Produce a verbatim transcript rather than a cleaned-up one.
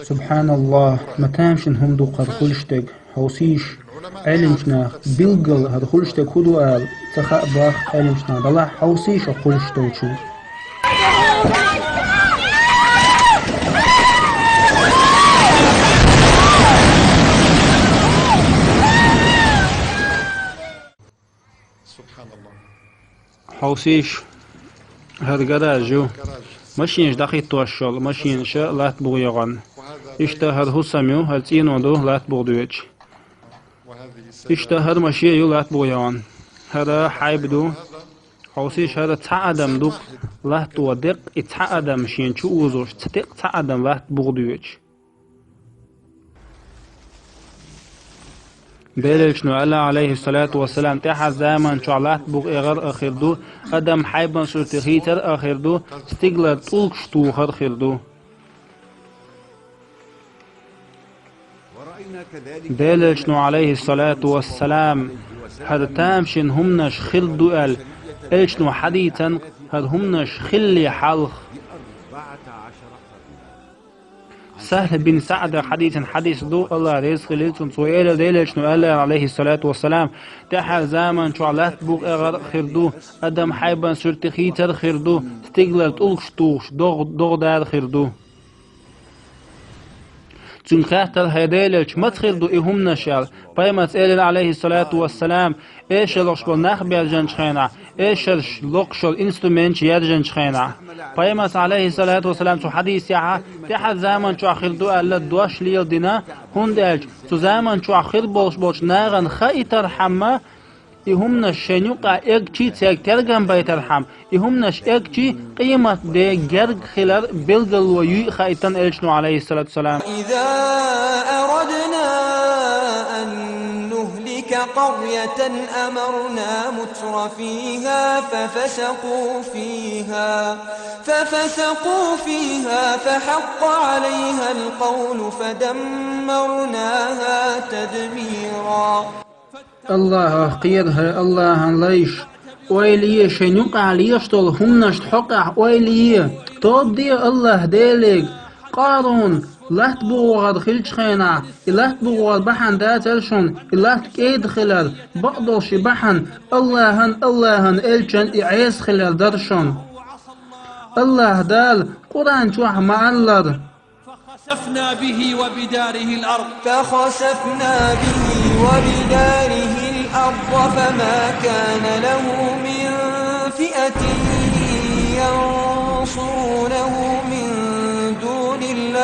Субханаллах, ма тамашийна хӀума ду хӀара хуьлуш дерг, хьовсийша, Ӏеламчу наха билггал хӀара хуьлуш дерг хӀун ду ала, ца хаьа боху Ӏеламчу наха, делахь хьовсийша хӀокху хуьлуш долчуьнга. Хьовсийша, хӀара гараж ю. Машенаш дӀахӀиттош йолу, машенаш латта буху яхана. Иштта хӀара хӀусам ю, хӀара цӀено ду латта буху доьдуш. Иштта хӀара машен ю латта буху яхана. ХӀара хьайба ду. Хьовсийша, хӀара цхьа адам ду-кх латто деккъа, и цхьа адам шена чу озош, цхьа деккъа цхьа адам латта буху доьдуш. Делан элчано аьлла, Ӏалайхиссалату вассалам, тӀаьхьара заман чохь латта буху эгӀар а хир ду, адам хьайбан сурте хийцар а хир ду, стигалара тӀулгаш тухар а хир ду. Делан элчано, Ӏалайхиссалату вассалам, хӀара тамашийна хӀуманаш хир ду аьлла, элчано хьадийцина хӀара хӀуманаш хилале хьалха. Сахьл бин СаӀда хьадийцина хьадис ду, АллахӀ реза хуьлийла цунна, цо элира, Делан элчано аьлла, Ӏалайхиссалату вассалам, тӀаьхьара заман чохь латта буху эгӀар а хир ду, адам хьайбан сурте хийцар а хир ду, стигалара тӀулгаш тухуш догӀа, догӀа дар а хир ду. Цуьнга хаьттира, хӀай Делан элча, маца хир ду и хӀуманаш аьлла? Пайхамарца элира, Ӏалайхиссалату вассалам, эшар локхуш болу нах бержанчу хенахь, эшарш локхуш йолу инструменташ яьржанчу хенахь. Пайхамарца, Ӏалайхиссалату вассалам, цу хьадисехь тӀаьхьара заман чохь хир ду аьлла дош леладина, хӀунда аьлча цу заман чохь хир болуш болчу нахана хаийтархьама, и хӀуманаш шайн юкъахь эгчий, цаьрга тергам байтархьама, и хӀуманаш эгчий, къематде герга хилар билгало юй а хаийтина элчано, Ӏалайхиссалату вассалам. إذا أردنا أن نهلك قرية أمرنا مترفيها ففسقوا فيها، ففسقوا فيها فحق عليها القول فدمرناها تدميرا. АллахӀах кхера, хӀай АллахӀан лайш, ойла е, шайн юкъахь лелаш долу хӀуманашна хьокъехь ойла е. Тоба де АллахӀ Делега, Къарун латта бухур хилчу хенахь, и латта бухур бахьана дацара шуна, и латта кӀеда хилар, бакъдолуш и бахьана АллахӀан, АллахӀан элчан и Ӏеса хилар дара шуна. АллахӀ Дала Къуръан чохь ма-аллара: فخسفنا به وبداره الأرض، فخسفنا به وبداره الأرض فما كان له من فئة ينصرونه